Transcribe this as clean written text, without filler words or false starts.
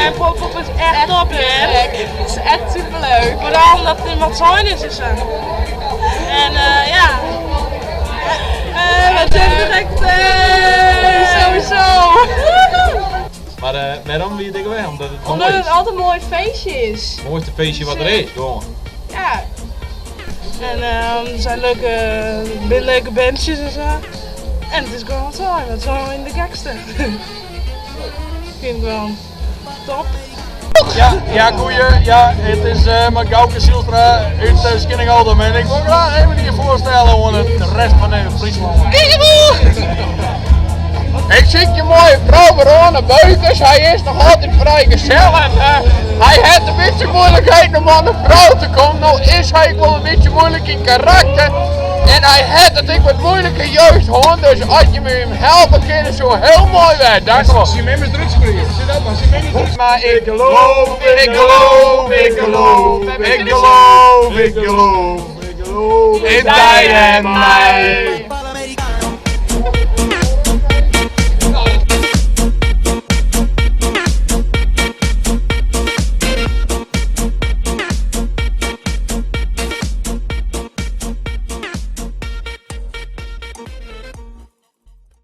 En Pop-up is echt top, hè? Het is echt superleuk. Vooral omdat het in Wâldsein is en zo. En eh, ja. Eh, we zijn direct sowieso. Mar eh, wêrom wie it ek wer? Omdat it Omdat moai het is. altijd een mooi feestje is. Het moaiste feestje wat der is, gewoan. Ja. En ehm, er zijn leuke, leuke bandjes en zo. En het is gewoon Wâldsein, dat is wel in de gekste. Ik vind het gewoon top. Ja, ja, goeie. Ja, it is uh, mei Gauke Zylstra út uh, Skinnegaldum en ik wol graach even dy foarstelle oan de rest fan Fryslân. Ik zie je moaie frou wer oan de beukers. Hy is noch altyd frijgesel en eh, hy hat in bytsje muoilikheden om oan de frou te kommen. No is hy wol in bytsje muoilik yn karakter en hy hat it ek wat muoilike jeugd hân. Dus as je him helpe kinne, soe hiel moai wêze. Dank wol. Syn mem is drugscourier. Sis dat mar, syn mem is drugs. Mar ik geloof, ik geloof, ik geloof, ik geloof, ik geloof, ik geloof in dy en my.